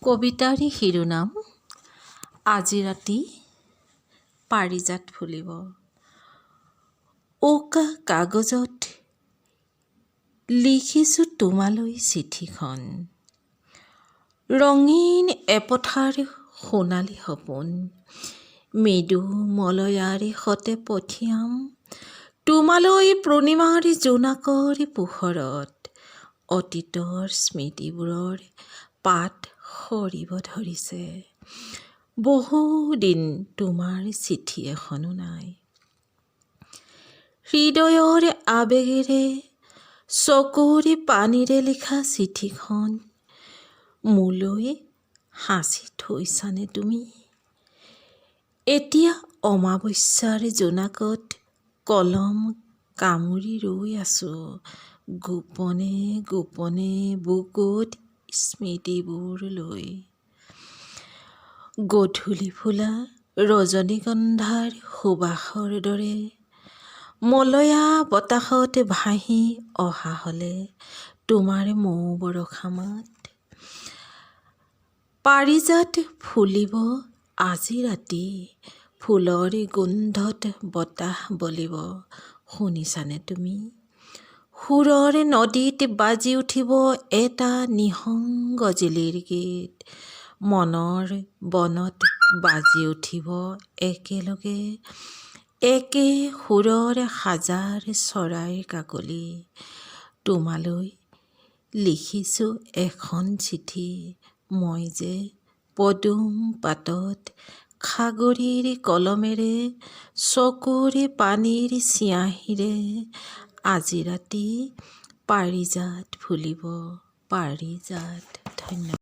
কবিতাৰ শিৰোনাম আজি ৰাতি পাৰিজাত ফুলিব। উকা কাগজত লিখিছোঁ তোমালৈ চিঠিখন, ৰঙীন এপথাৰ সোণালী সপোন মৃদু মলয়াৰ সতে পঠিয়াম তোমালৈ পূৰ্ণিমাৰ জোনাকৰ পোহৰত। অতীতৰ স্মৃতিবোৰৰ পাত সৰিব ধৰিছে, বহুদিন তোমাৰ চিঠি এখনো নাই। হৃদয়ৰ আৱেগেৰে, চকুৰ পানীৰে লিখা চিঠিখন মোলৈ সাঁচি থৈছানে তুমি? এতিয়া অমাৱস্যাৰ জোনাকত কলম কামুৰি ৰৈ আছোঁ, গোপনে গোপনে বুকুত স্মৃতিবোৰ লৈ। গধূলি ফুলা ৰজনীগন্ধাৰ সুবাসৰ দৰে মলয়া বতাহত ভাহি অহা হ'লে তোমাৰ মৌ বৰষা মাত। পাৰিজাত ফুলিব আজি ৰাতি, ফুলৰ গোন্ধত বতাহ বলিব, শুনিছানে তুমি? সুৰৰ নদীত বাজি উঠিব এটা নিসংগ জিলিৰ গীত, মনৰ বনত বাজি উঠিব একেলগে একে সুৰৰ হাজাৰ চৰাইৰ কাকলি। তোমালৈ লিখিছোঁ এখন চিঠি, মই যে পদুম পাতত খাগৰিৰ কলমেৰে, চকুৰ পানীৰ চিয়াঁহীৰে আজি ৰাতি পাৰিজাত ফুলিব, পাৰিজাত। ধন্যবাদ।